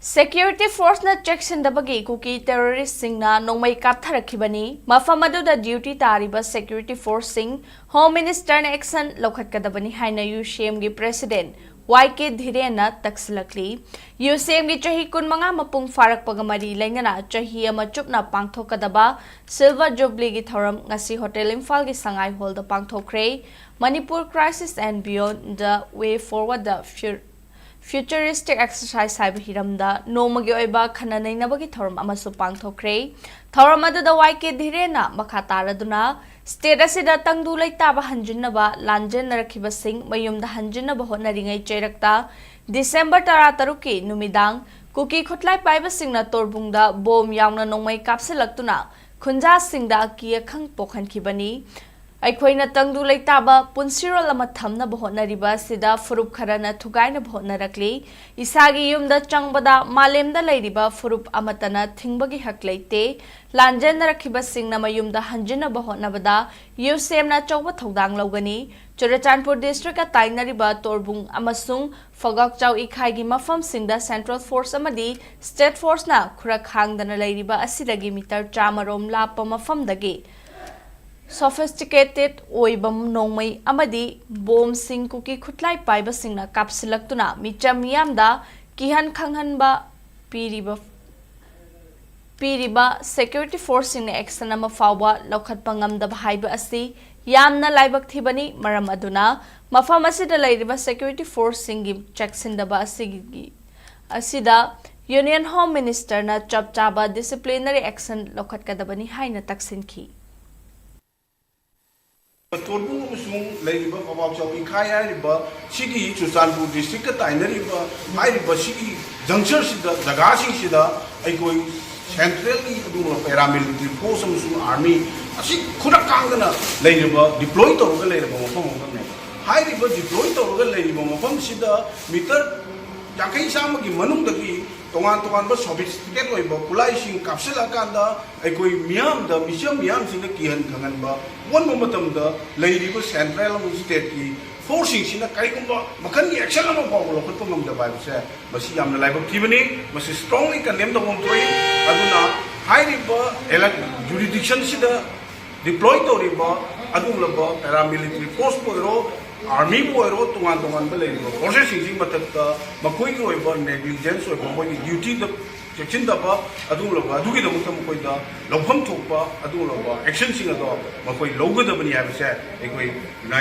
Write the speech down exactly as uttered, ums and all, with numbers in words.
Security forceꯅ ꯆꯦꯛꯁꯤꯟꯗꯕꯒꯤ ꯀꯨꯀꯤ terroristꯁꯤꯡꯅ ꯅꯣꯡꯃꯩ ꯀꯥꯞꯊꯔꯛꯈꯤꯕꯅꯤ꯫ ꯃꯐꯝ ꯑꯗꯨꯗ duty ꯇꯥꯔꯤꯕ security forceꯁꯤꯡ Home Ministerꯅ action ꯂꯧꯈꯠꯀꯗꯕꯅꯤ ꯍꯥꯏꯅ UCMꯒꯤ President YK Dhirenꯅ ꯇꯛꯁꯤꯜꯂꯛꯂꯤ꯫ UCMꯒꯤ ꯆꯍꯤ ꯀꯨꯟꯃꯉꯥ ꯃꯄꯨꯡ ꯐꯥꯔꯛꯄꯒ ꯃꯔꯤ ꯂꯩꯅꯅ ꯆꯍꯤ ꯑꯃ ꯆꯨꯞꯅ ꯄꯥꯡꯊꯣꯛꯀꯗꯕ Silver Jubileeꯒꯤ ꯊꯧꯔꯝ ꯉꯁꯤ Hotel Imphalꯒꯤ Sangai Hallꯗ ꯄꯥꯡꯊꯣꯛꯈ꯭ꯔꯦ꯫ Manipur Crisis and Beyond: The Way Forward, the Fu- Futuristic Exercise ꯍꯥꯏꯕ ꯍꯤꯔꯝꯗ ꯅꯣꯡꯃꯒꯤ ꯑꯣꯏꯕ ꯈꯟꯅ ꯅꯩꯅꯕꯒꯤ ꯊꯧꯔꯝ ꯑꯃꯁꯨ ꯄꯥꯡꯊꯣꯛꯈ꯭ꯔꯦ꯫ ꯊꯧꯔꯝ ꯑꯗꯨꯗ YK Dhirenꯅ ꯃꯈꯥ ꯇꯥꯔꯗꯨꯅ state ꯑꯁꯤꯗ ꯇꯪꯗꯨ ꯂꯩꯇꯥꯕ ꯍꯟꯖꯤꯟꯅꯕ ꯂꯥꯟꯖꯦꯟꯅꯔꯛꯈꯤꯕꯁꯤꯡ ꯃꯌꯨꯝꯗ ꯍꯟꯖꯤꯟꯅꯕ ꯍꯣꯠꯅꯔꯤꯉꯩ ꯆꯩꯔꯛꯇ December ꯇꯔꯥꯇꯔꯨꯛꯀꯤ ꯅꯨꯃꯤꯗꯥꯡ ꯀꯨꯀꯤ ꯈꯨꯠꯂꯥꯏ ꯄꯥꯏꯕꯁꯤꯡꯅ ꯇꯣꯔꯕꯨꯡꯗ bomb ꯌꯥꯎꯅ ꯅꯣꯡꯃꯩ ꯀꯥꯞꯁꯤꯜꯂꯛꯇꯨꯅ ꯈꯨꯟꯖꯥꯁꯤꯡꯗ ꯑꯀꯤ ꯑꯈꯪ ꯄꯣꯛꯍꯟꯈꯤꯕꯅꯤ꯫ ꯑꯩꯈꯣꯏꯅ ꯇꯪꯗꯨ ꯂꯩꯇꯥꯕ ꯄꯨꯟꯁꯤꯔꯣꯜ ꯑꯃ ꯊꯝꯅꯕ ꯍꯣꯠꯅꯔꯤꯕ ꯑꯁꯤꯗ ꯐꯨꯔꯨꯞ ꯈꯔꯅ ꯊꯨꯒꯥꯏꯅꯕ ꯍꯣꯠꯅꯔꯛꯂꯤ꯫ ꯏꯁꯥꯒꯤ ꯌꯨꯝꯗ ꯆꯪꯕꯗ ꯃꯥꯂꯦꯝꯗ ꯂꯩꯔꯤꯕ ꯐꯨꯔꯨꯞ ꯑꯃꯠꯇꯅ ꯊꯤꯡꯕꯒꯤ ꯍꯛ ꯂꯩꯇꯦ꯫ ꯂꯥꯟꯖꯦꯟꯅꯔꯛꯈꯤꯕꯁꯤꯡꯅ ꯃꯌꯨꯝꯗ ꯍꯟꯖꯤꯟꯅꯕ ꯍꯣꯠꯅꯕꯗ UCMꯅ ꯑꯆꯧꯕ ꯊꯧꯗꯥꯡ ꯂꯧꯒꯅꯤ꯫ ꯆꯨꯔꯆꯥꯟꯄꯨꯔ districtꯀ ꯇꯥꯏꯅꯔꯤꯕ ꯇꯣꯔꯕꯨꯡ ꯑꯃꯁꯨꯡ ꯐꯒꯥꯛꯆꯥꯎ ꯏꯈꯥꯏꯒꯤ ꯃꯐꯝꯁꯤꯡꯗ central force ꯑꯃꯗꯤ state forceꯅ ꯈꯨꯔꯛ ꯍꯥꯡꯗꯅ ꯂꯩꯔꯤꯕ ꯑꯁꯤꯗꯒꯤ meter ꯆꯥꯃꯔꯣꯝ ꯂꯥꯞꯄ ꯃꯐꯝꯗꯒꯤ sophisticated ꯑꯣꯏꯕ ꯅꯣꯡꯃꯩ ꯑꯃꯗꯤ bombꯁꯤꯡ ꯀꯨꯀꯤ ꯈꯨꯠꯂꯥꯏ ꯄꯥꯏꯕꯁꯤꯡꯅ ꯀꯥꯞꯁꯤꯜꯂꯛꯇꯨꯅ ꯃꯤꯆꯝ ꯃꯤꯌꯥꯝꯗ ꯀꯤꯍꯟ ꯈꯪꯍꯟꯕ ꯄꯤꯔꯤꯕ ꯄꯤꯔꯤꯕ security forceꯁꯤꯡꯅ action ꯑꯃ ꯐꯥꯎꯕ ꯂꯧꯈꯠꯄ ꯉꯝꯗꯕ ꯍꯥꯏꯕ ꯑꯁꯤ ꯌꯥꯝꯅ ꯂꯥꯏꯕꯛ ꯊꯤꯕꯅꯤ꯫ ꯃꯔꯝ ꯑꯗꯨꯅ ꯃꯐꯝ ꯑꯁꯤꯗ ꯂꯩꯔꯤꯕ security forceꯁꯤꯡꯒꯤ ꯆꯦꯛꯁꯤꯟꯗꯕ ꯑꯁꯤꯒꯤ ꯑꯁꯤꯗ Union Home Ministerꯅ ꯆꯞ ꯆꯥꯕ disciplinary action ꯂꯧꯈꯠꯀꯗꯕꯅꯤ ꯍꯥꯏꯅ ꯇꯛꯁꯤꯟꯈꯤ꯫ ꯇꯣꯔꯕꯨꯡ ꯑꯃꯁꯨꯡ ꯂꯩꯔꯤꯕ ꯐꯧꯕꯥꯛꯆꯥꯎ ꯏꯈꯥꯏ ꯍꯥꯏꯔꯤꯕ ꯁꯤꯒꯤ ꯆꯨꯔꯆꯥꯟꯄꯨꯔ districtꯀ ꯇꯥꯏꯅꯔꯤꯕ ꯍꯥꯏꯔꯤꯕ ꯁꯤꯒꯤ junctureꯁꯤꯗ, ꯖꯒꯥꯁꯤꯡꯁꯤꯗ ꯑꯩꯈꯣꯏ centralꯒꯤ ꯑꯗꯨꯒꯨꯝꯕ paramilitary force ꯑꯃꯁꯨꯡ army ꯑꯁꯤ ꯈꯨꯔꯛ ꯀꯥꯡꯗꯅ ꯂꯩꯔꯤꯕ, deploy ꯇꯧꯔꯒ ꯂꯩꯔꯕ ꯃꯐꯝ ꯑꯃꯈꯛꯅꯦꯕ꯫ ꯍꯥꯏꯔꯤꯕ deploy ꯇꯧꯔꯒ ꯂꯩꯔꯤꯕ ꯃꯐꯝꯁꯤꯗ meter ꯌꯥꯡꯈꯩ ꯆꯥꯝꯃꯒꯤ ꯃꯅꯨꯡꯗꯒꯤ ꯇꯣꯉꯥꯟ ꯇꯣꯉꯥꯟꯕ sophisticated ꯑꯣꯏꯕ ꯈꯨꯠꯂꯥꯏꯁꯤꯡ ꯀꯥꯞꯁꯤꯜꯂꯛꯑꯀꯥꯟꯗ ꯑꯩꯈꯣꯏ ꯃꯤꯌꯥꯝꯗ, ꯃꯤꯆꯝ ꯃꯤꯌꯥꯝꯁꯤꯡꯗ ꯀꯤꯍꯟ ꯈꯪꯍꯟꯕ ꯑꯣꯟꯕ ꯃꯇꯝꯗ ꯂꯩꯔꯤꯕ central ꯑꯃꯁꯨꯡ stateꯀꯤ ꯐꯣꯔꯁꯁꯤꯡꯁꯤꯅ ꯀꯔꯤꯒꯨꯝꯕ ꯃꯈꯜꯒꯤ ꯑꯦꯛꯁꯟ ꯑꯃ ꯐꯥꯎꯕ ꯂꯧꯈꯠꯄ ꯉꯝꯗꯕ ꯍꯥꯏꯕꯁꯦ ꯃꯁꯤ ꯌꯥꯝꯅ ꯂꯥꯏꯕꯛ ꯊꯤꯕꯅꯤ꯫ ꯃꯁꯤ strongly condemn ꯇꯧꯐꯝ ꯊꯣꯛꯏ꯫ ꯑꯗꯨꯅ ꯍꯥꯏꯔꯤꯕ ꯖꯨꯔꯤꯗꯤꯛꯁꯟꯁꯤꯗ ꯗꯤꯄ꯭ꯂꯣꯏ ꯇꯧꯔꯤꯕ ꯑꯗꯨꯒꯨꯝꯂꯕ ꯄꯦꯔꯥꯃꯤꯂꯤꯇꯔꯤ ꯐꯣꯔꯁꯄꯨ ꯑꯣꯏꯔꯣ, ꯑꯥꯔꯃꯤꯕꯨ ꯑꯣꯏꯔꯣ, ꯇꯣꯉꯥꯟ ꯇꯣꯉꯥꯟꯕ ꯂꯩꯔꯤꯕ ꯐꯣꯔꯁꯦꯁꯁꯤꯡꯁꯤꯒꯤ ꯃꯊꯛꯇ ꯃꯈꯣꯏꯒꯤ ꯑꯣꯏꯕ ꯅꯦꯒ꯭ꯂꯤꯖꯦꯟꯁ ꯑꯣꯏꯕ, ꯃꯈꯣꯏꯒꯤ ꯗ꯭ꯌꯨꯇꯤꯗ ꯆꯦꯛꯁꯤꯟꯗꯕ ꯑꯗꯨꯒꯨꯝꯂꯕ, ꯑꯗꯨꯒꯤꯗꯃꯛꯇ ꯃꯈꯣꯏꯗ ꯂꯧꯐꯝ ꯊꯣꯛꯄ ꯑꯗꯨꯒꯨꯝꯂꯕ ꯑꯦꯛꯁꯟꯁꯤꯡ ꯑꯗꯣ ꯃꯈꯣꯏ ꯂꯧꯒꯗꯕꯅꯤ ꯍꯥꯏꯕꯁꯦ ꯑꯩꯈꯣꯏ ꯌꯨꯅꯥꯏꯇꯦꯠ